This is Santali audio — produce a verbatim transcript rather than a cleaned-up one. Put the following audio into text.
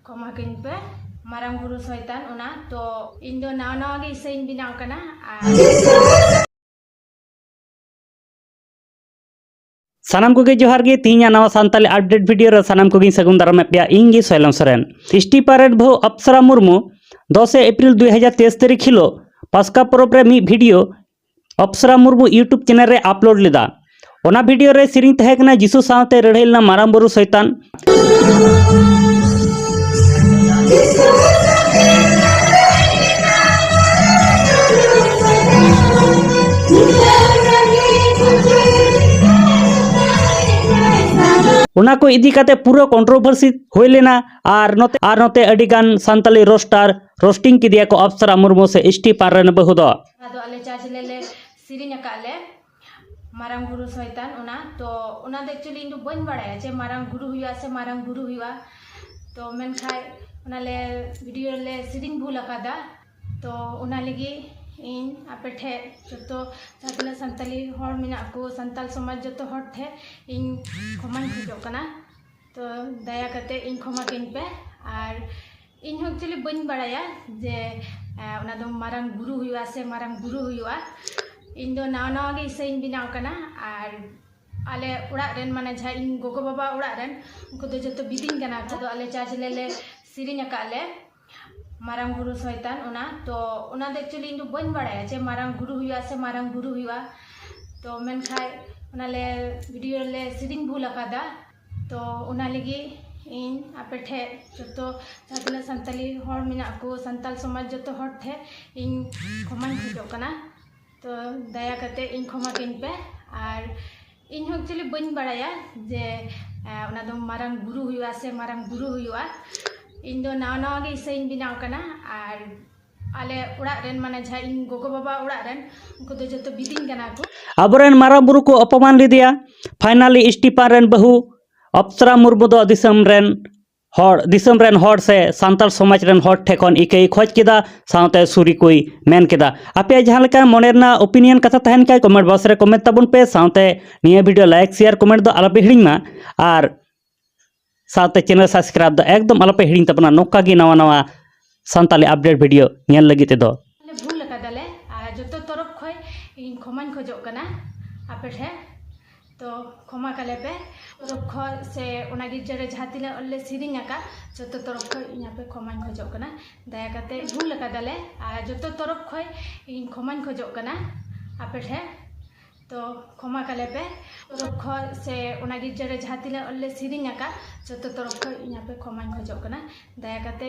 ᱠᱷᱚᱢᱟ ᱠᱟᱹᱧ ᱯᱮ, ᱢᱟᱨᱟᱝ ᱵᱩᱨᱩ ᱥᱚᱭᱛᱟᱱ ᱚᱱᱟ᱾ ᱛᱚ ᱤᱧ ᱫᱚ ᱱᱟᱣᱟ ᱱᱟᱣᱟ ᱜᱮ ᱤᱥᱟᱹᱭᱤᱧ ᱵᱮᱱᱟᱣ ᱠᱟᱱᱟ᱾ ᱟᱨ ᱥᱟᱱᱟᱢ ᱠᱚᱜᱮ ᱡᱚᱦᱟᱨ ᱜᱮ᱾ ᱛᱤᱦᱤᱧᱟᱜ ᱱᱟᱣᱟ ᱥᱟᱱᱛᱟᱞᱤ ᱟᱯᱰᱮᱴ ᱵᱷᱤᱰᱤᱭᱳ ᱨᱮ ᱥᱟᱱᱟᱢ ᱠᱚᱜᱮᱧ ᱥᱟᱹᱜᱩᱱ ᱫᱟᱨᱟᱢᱮᱫ ᱯᱮᱭᱟ᱾ ᱤᱧ ᱜᱮ ᱥᱚᱭᱞᱚᱢ ᱥᱚᱨᱮᱱ᱾ ᱮᱥ ᱴᱤ ᱯᱟᱨᱮᱰ ᱵᱟᱹᱦᱩ ᱟᱯᱥᱟᱨᱟ ᱢᱩᱨᱢᱩ ᱫᱚᱥᱮ ᱮᱯᱨᱤᱞ ᱫᱩ ᱦᱟᱡᱟᱨ ᱛᱮᱭᱤᱥ ᱛᱟᱹᱨᱤᱠᱷ ᱦᱤᱞᱳᱜ ᱯᱟᱥᱠᱟ ᱯᱚᱨᱚᱵᱽ ᱨᱮ ᱢᱤᱫ video Apsara Murmu YouTube channel ᱨᱮ ᱟᱯᱞᱳᱰ ᱞᱮᱫᱟ᱾ ᱚᱱᱟ ᱵᱷᱤᱰᱤᱭᱳ ᱨᱮ ᱥᱮᱨᱮᱧ ᱛᱟᱦᱮᱸ ᱠᱟᱱᱟ ᱡᱤᱥᱩ ᱥᱟᱶᱛᱮ ᱞᱟᱹᱲᱦᱟᱹᱭ ᱞᱮᱱᱟ ᱢᱟᱨᱟᱝ ᱵᱩᱨᱩ ᱥᱚᱭᱛᱟᱱ᱾ ᱚᱱᱟ ᱠᱚ ᱤᱫᱤ ᱠᱟᱛᱮ ᱯᱩᱨᱟᱹ ᱠᱚᱱᱴᱨᱳᱵᱷᱟᱨᱥᱤ ᱦᱩᱭ ᱞᱮᱱᱟ᱾ ᱟᱨ ᱱᱚᱛᱮ ᱟᱨ ᱱᱚᱛᱮ ᱟᱹᱰᱤ ᱜᱟᱱ ᱥᱟᱱᱛᱟᱞᱤ ᱨᱳᱥᱴᱟᱨ ᱨᱳᱥᱴᱤᱝ ᱠᱮᱫᱮᱭᱟ ᱠᱚ ᱟᱯᱥᱟᱨᱟ ᱢᱩᱨᱢᱩ ᱥᱮ ᱮᱥ ᱴᱤ ᱯᱟᱨᱮᱱ ᱵᱟᱹᱦᱩ ᱫᱚ᱾ ᱟᱫᱚ ᱟᱞᱮ ᱪᱟᱨᱪ ᱞᱮ ᱥᱮᱨᱮᱧ ᱟᱠᱟᱫ ᱞᱮ ᱢᱟᱨᱟᱝ ᱵᱩᱨᱩ ᱥᱚᱭᱛᱟᱱ ᱚᱱᱟ᱾ ᱛᱚ ᱚᱱᱟ ᱫᱚ ᱮᱠᱪᱩᱭᱮᱞᱤ ᱤᱧ ᱫᱚ ᱵᱟᱹᱧ ᱵᱟᱲᱟᱭᱟ ᱡᱮ ᱢᱟᱨᱟᱝ ᱜᱩᱨᱩ ᱦᱩᱭᱩᱜᱼᱟ ᱥᱮ ᱢᱟᱨᱟᱝ ᱵᱩᱨᱩ ᱦᱩᱭᱩᱜᱼᱟ᱾ ᱛᱚ ᱢᱮᱱᱠᱷᱟᱱ ᱚᱱᱟᱞᱮ ᱵᱷᱤᱰᱤᱭᱳ ᱨᱮᱞᱮ ᱥᱮᱨᱮᱧ ᱵᱷᱩᱞ ᱟᱠᱟᱫᱟ᱾ ᱛᱚ ᱚᱱᱟ ᱞᱟᱹᱜᱤᱫ ᱤᱧ ᱟᱯᱮ ᱴᱷᱮᱱ ᱡᱚᱛᱚ ᱡᱟᱦᱟᱸ ᱛᱤᱱᱟᱹᱜ ᱥᱟᱱᱛᱟᱞᱤ ᱦᱚᱲ ᱢᱮᱱᱟᱜ ᱠᱚ, ᱥᱟᱱᱛᱟᱞ ᱥᱚᱢᱟᱡᱽ, ᱡᱚᱛᱚ ᱦᱚᱲ ᱴᱷᱮᱱ ᱤᱧ ᱠᱷᱚᱢᱟᱧ ᱠᱷᱚᱡᱚᱜ ᱠᱟᱱᱟ᱾ ᱛᱚ ᱫᱟᱭᱟ ᱠᱟᱛᱮ ᱤᱧ ᱠᱷᱚᱢᱟ ᱠᱟᱹᱧ ᱯᱮ᱾ ᱟᱨ ᱤᱧ ᱦᱚᱸ ᱮᱠᱪᱩᱭᱮᱞᱤ ᱵᱟᱹᱧ ᱵᱟᱲᱟᱭᱟ ᱡᱮ ᱮ, ᱚᱱᱟ ᱫᱚ ᱢᱟᱨᱟᱝ ᱜᱩᱨᱩ ᱦᱩᱭᱩᱜᱼᱟ ᱥᱮ ᱢᱟᱨᱟᱝ ᱵᱩᱨᱩ ᱦᱩᱭᱩᱜᱼᱟ᱾ ᱤᱧ ᱫᱚ ᱱᱟᱣᱟ ᱱᱟᱣᱟ ᱜᱮ ᱤᱥᱟᱹᱭᱤᱧ ᱵᱮᱱᱟᱣ ᱠᱟᱱᱟ᱾ ᱟᱨ ᱟᱞᱮ ᱚᱲᱟᱜ ᱨᱮᱱ, ᱢᱟᱱᱮ ᱡᱟᱦᱟᱸ ᱤᱧ ᱜᱚᱜᱚ ᱵᱟᱵᱟ ᱚᱲᱟᱜ ᱨᱮᱱ, ᱩᱱᱠᱩ ᱫᱚ ᱡᱚᱛᱚ ᱵᱤᱫᱤᱧ ᱠᱟᱱᱟ ᱠᱚ᱾ ᱟᱫᱚ ᱟᱞᱮ ᱪᱟᱨᱪ ᱞᱮ ᱥᱮᱨᱮᱧ ᱟᱠᱟᱫ ᱞᱮ ᱢᱟᱨᱟᱝ ᱵᱩᱨᱩ ᱥᱚᱭᱛᱟᱱ ᱚᱱᱟ᱾ ᱛᱚ ᱚᱱᱟ ᱫᱚ ᱮᱠᱪᱩᱭᱮᱞᱤ ᱤᱧ ᱫᱚ ᱵᱟᱹᱧ ᱵᱟᱲᱟᱭᱟ ᱡᱮ ᱢᱟᱨᱟᱝ ᱜᱩᱨᱩ ᱦᱩᱭᱩᱜᱼᱟ ᱥᱮ ᱢᱟᱨᱟᱝ ᱵᱩᱨᱩ ᱦᱩᱭᱩᱜᱼᱟ᱾ ᱛᱚ ᱢᱮᱱᱠᱷᱟᱱ ᱚᱱᱟᱞᱮ ᱵᱷᱤᱰᱤᱭᱳ ᱨᱮᱞᱮ ᱥᱮᱨᱮᱧ ᱵᱷᱩᱞ ᱟᱠᱟᱫᱟ᱾ ᱛᱚ ᱚᱱᱟ ᱞᱟᱹᱜᱤᱫ ᱤᱧ ᱟᱯᱮ ᱴᱷᱮᱱ ᱡᱚᱛᱚ ᱡᱟᱦᱟᱸ ᱛᱤᱱᱟᱹᱜ ᱥᱟᱱᱛᱟᱞᱤ ᱦᱚᱲ ᱢᱮᱱᱟᱜ ᱠᱚ, ᱥᱟᱱᱛᱟᱞ ᱥᱚᱢᱟᱡᱽ, ᱡᱚᱛᱚ ᱦᱚᱲ ᱴᱷᱮᱱ ᱤᱧ ᱠᱷᱚᱢᱟᱧ ᱠᱷᱚᱡᱚᱜ ᱠᱟᱱᱟ᱾ ᱛᱚ ᱫᱟᱭᱟ ᱠᱟᱛᱮ ᱤᱧ ᱠᱷᱚᱢᱟ ᱠᱟᱹᱧ ᱯᱮ᱾ ᱟᱨ ᱤᱧ ᱦᱚᱸ ᱮᱠᱪᱩᱭᱮᱞᱤ ᱵᱟᱹᱧ ᱵᱟᱲᱟᱭᱟ ᱡᱮ ᱮ, ᱚᱱᱟ ᱫᱚ ᱢᱟᱨᱟᱝ ᱜᱩᱨᱩ ᱦᱩᱭᱩᱜᱼᱟ ᱥᱮ ᱢᱟᱨᱟᱝ ᱵᱩᱨᱩ ᱦᱩᱭᱩᱜᱼᱟ᱾ ᱤᱧ ᱫᱚ ᱱᱟᱣᱟ ᱱᱟᱣᱟ ᱜᱮ ᱤᱥᱟᱹᱭᱤᱧ ᱵᱮᱱᱟᱣ ᱠᱟᱱᱟ᱾ ᱟᱨ ᱟᱞᱮ ᱚᱲᱟᱜ ᱨᱮᱱ, ᱢᱟᱱᱮ ᱡᱟᱦᱟᱸ ᱤᱧ ᱜᱚᱜᱚ ᱵᱟᱵᱟ ᱚᱲᱟᱜ ᱨᱮᱱ, ᱩᱱᱠᱩ ᱫᱚ ᱡᱚᱛᱚ ᱵᱤᱫᱤᱧ ᱠᱟᱱᱟ ᱠᱚ᱾ ᱟᱵᱚᱨᱮᱱ ᱢᱟᱨᱟᱝ ᱵᱩᱨᱩ ᱠᱚ ᱚᱯᱚᱢᱟᱱ ᱞᱮᱫᱮᱭᱟ᱾ ᱯᱷᱟᱭᱱᱟᱞᱤ ᱮᱥ ᱴᱤ ᱯᱟᱨᱮᱱ ᱵᱟᱹᱦᱩ ᱟᱯᱥᱟᱨᱟ ᱢᱩᱨᱢᱩ ᱫᱚ ᱫᱤᱥᱚᱢ ᱨᱮᱱ ᱦᱚᱲ, ᱫᱤᱥᱚᱢ ᱨᱮᱱ ᱦᱚᱲ ᱥᱮ ᱥᱟᱱᱛᱟᱲ ᱥᱚᱢᱟᱡᱽ ᱨᱮᱱ ᱦᱚᱲ ᱴᱷᱮᱱ ᱠᱷᱚᱱ ᱤᱠᱟᱹᱭ ᱠᱷᱚᱡᱽ ᱠᱮᱫᱟ, ᱥᱟᱶᱛᱮ ᱥᱩᱨᱤ ᱠᱚᱭ ᱢᱮᱱ ᱠᱮᱫᱟ᱾ ᱟᱯᱮᱭᱟᱜ ᱡᱟᱦᱟᱸ ᱞᱮᱠᱟ ᱢᱚᱱᱮ ᱨᱮᱱᱟᱜ ᱚᱯᱤᱱᱤᱭᱚᱱ ᱠᱟᱛᱷᱟ ᱛᱟᱦᱮᱱ ᱠᱷᱟᱡ ᱠᱚᱢᱮᱱᱴ ᱵᱚᱠᱥ ᱨᱮ ᱠᱚᱢᱮᱱᱴ ᱛᱟᱵᱚᱱ ᱯᱮ, ᱥᱟᱶᱛᱮ ᱱᱤᱭᱟᱹ ᱵᱷᱤᱰᱤᱭᱳ ᱞᱟᱭᱤᱠ, ᱥᱮᱭᱟᱨ, ᱠᱚᱢᱮᱱᱴ ᱫᱚ ᱟᱞᱚᱯᱮ ᱦᱤᱲᱤᱧ ᱢᱟ᱾ ᱟᱨ ᱥᱟᱶᱛᱮ channel subscribe ᱫᱚ ᱮᱠᱫᱚᱢ ᱟᱞᱚᱯᱮ ᱦᱤᱲᱤᱧ ᱛᱟᱵᱚᱱᱟ, ᱱᱚᱝᱠᱟ ᱜᱮ ᱱᱟᱣᱟ ᱱᱟᱣᱟ ᱥᱟᱱᱛᱟᱞᱤ update video ᱧᱮᱞ ᱞᱟᱹᱜᱤᱫ ᱛᱮᱫᱚ᱾ ᱟᱞᱮ ᱵᱷᱩᱞ ᱟᱠᱟᱫᱟᱞᱮ, ᱟᱨ ᱡᱚᱛᱚ ᱛᱚᱨᱚᱯ ᱠᱷᱚᱡ ᱤᱧ ᱠᱷᱚᱢᱟᱧ ᱠᱷᱚᱡᱚᱜ ᱠᱟᱱᱟ ᱟᱯᱮ ᱴᱷᱮᱱ᱾ ᱛᱚ ᱠᱷᱚᱢᱟ ᱠᱟᱞᱮ ᱯᱮ ᱛᱚᱨᱚᱯ ᱠᱷᱚᱡ, ᱥᱮ ᱚᱱᱟ ᱜᱤᱨᱡᱟᱹ ᱨᱮ ᱡᱟᱦᱟᱸ ᱛᱤᱱᱟᱹᱜ ᱞᱮ ᱥᱮᱨᱮᱧ ᱟᱠᱟᱫ, ᱡᱚᱛᱚ ᱛᱚᱨᱚᱯ ᱠᱷᱚᱡ ᱤᱧ ᱟᱯᱮ ᱠᱷᱚᱢᱟᱧ ᱠᱷᱚᱡᱚᱜ ᱠᱟᱱᱟ᱾ ᱫᱟᱭᱟ ᱠᱟᱛᱮ ᱵᱷᱩᱞ ᱟᱠᱟᱫᱟᱞᱮ, ᱟᱨ ᱡᱚᱛᱚ ᱛᱚᱨᱚᱯ ᱠᱷᱚᱡ ᱤᱧ ᱠᱷᱚᱢᱟᱧ ᱠᱷᱚᱡᱚᱜ ᱠᱟᱱᱟ ᱟᱯᱮ ᱴᱷᱮᱱ᱾ ᱛᱚ ᱠᱷᱚᱢᱟ ᱠᱟᱞᱮ ᱯᱮ ᱛᱚᱨᱚᱯ ᱠᱷᱚᱡ, ᱥᱮ ᱚᱱᱟ ᱜᱤᱨᱡᱟᱹ ᱨᱮ ᱡᱟᱦᱟᱸ ᱛᱤᱱᱟᱹᱜ ᱞᱮ ᱥᱮᱨᱮᱧ ᱟᱠᱟᱫ, ᱡᱚᱛᱚ ᱛᱚᱨᱚᱯ ᱠᱷᱚᱡ ᱤᱧ ᱟᱯᱮ ᱠᱷᱚᱢᱟᱧ ᱠᱷᱚᱡᱚᱜ ᱠᱟᱱᱟ᱾ ᱫᱟᱭᱟ ᱠᱟᱛᱮ